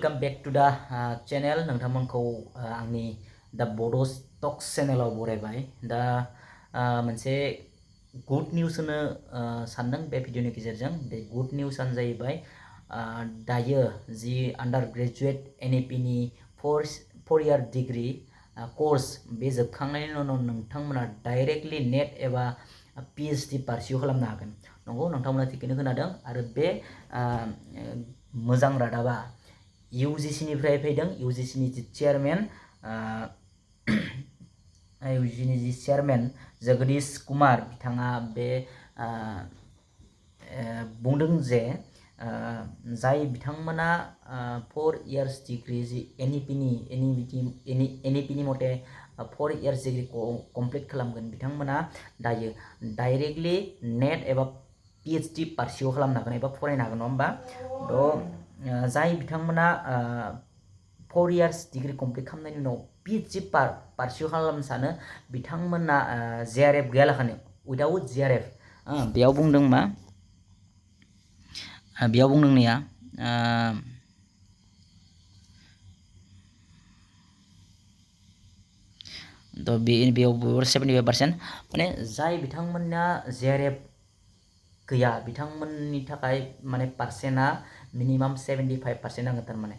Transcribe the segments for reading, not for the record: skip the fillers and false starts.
Welcome back to द channel नोंथांमोनखौ आंनि दा बड' टक्स चैनलाव बरायबाय दा मोनसे गुड निउस होनो सानदों बे भिडिअनि गेजेरजों बे गुड निउसानो जाहैबाय दायो जि आन्डार ग्रेजुएट NAP नि 4 इयार डिग्री कोर्स बे जोबखांनायनि उनाव नोंथांमोना डाइरेक्टलि नेट एबा PhD पारसिउ खालामनो हागोन। नंगौ नोंथांमोना थिगैनो खोनादों आरो बे मोजां रादाबा UGC निफ्राय फैदों। UGC नि जि चेयारमेन जगदीश कुमार बिथाङा बे बुंदों जे जाय बिथांमोना 4 इयार्स डिग्री जि NAP नि मथे 4 इयार्स डिग्री कमप्लिट खालामगोन बिथांमोना दायो डाइरेक्टलि नेट एबा PhD पारसिउ खालामनो हागोन एबा फरायनो हागोन नङा होमबा। जाय बिथांमोना 4 इयार्स डिग्री कमप्लिट खालामनायनि उनाव PhD पारसिउ खालामनो सानो बिथांमोना JRF गैयालाखानो उइदाउट JRF बेयाव बुंदों मा बेयाव बुंदोंनिया बेयाव 75% माने जाय बिथांमोना JRF गैया बिथांमोननि थाखाय माने पार्सेन्टआ मिनिमाम 75% नांगोन थारमाने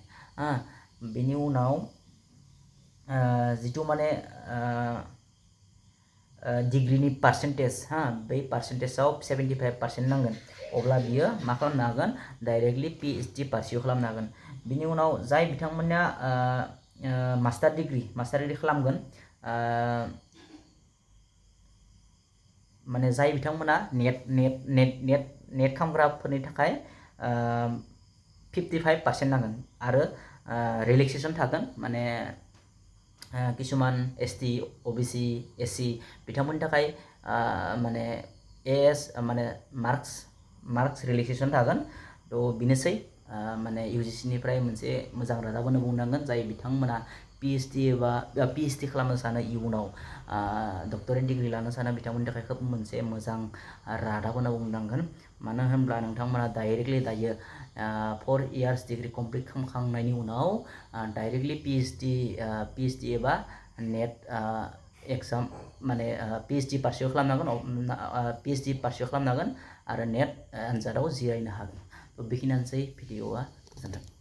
बेनि उनाव जिथु माने डिग्रीनि पार्सेन्टेज बै पार्सेन्टेजाव 75% नांगोन अब्ला बियो मा खालामनो हागोन डाइरेक्टलि PhD पारसिउ खालामनो हागोन। बिनि उनाव जाय बिथांमोना मास्टार डिग्री खालामगोन माने जाय बिथांमोना नेट खालामग्राफोरनि थाखाय 55% नांगोन आरो रिलेक्सेसन थागोन माने किसुमान ST OBC SC बिथांमोननि थाखाय माने AS माने मार्क्स रिलेक्सेसन थागोन। बेनोसै माने UGC निफ्राय मोनसे मोजां रादाब होनो बुंनांगोन जाय बिथांमोना PhD खालामनो सानो इयुनाव डक्टरेट डिग्री लानो सानो बिथांमोननि थाखाय खोब मोनसे मोजां रादाब होनो बुंनांगोन। मानो होनब्ला नोंथांमोना डाइरेक्टलि दायो 4 इयार्स डिग्री कमप्लिट खालामखांनायनि उनाव डाइरेक्टलि PhD एबा नेट एग्जाम माने PhD पारसिउ खालामनो हागोन आरो नेट आनजादाव जिरायनो हागोन। बेखिनियानोसै भिडिअआ गोजोन्थों।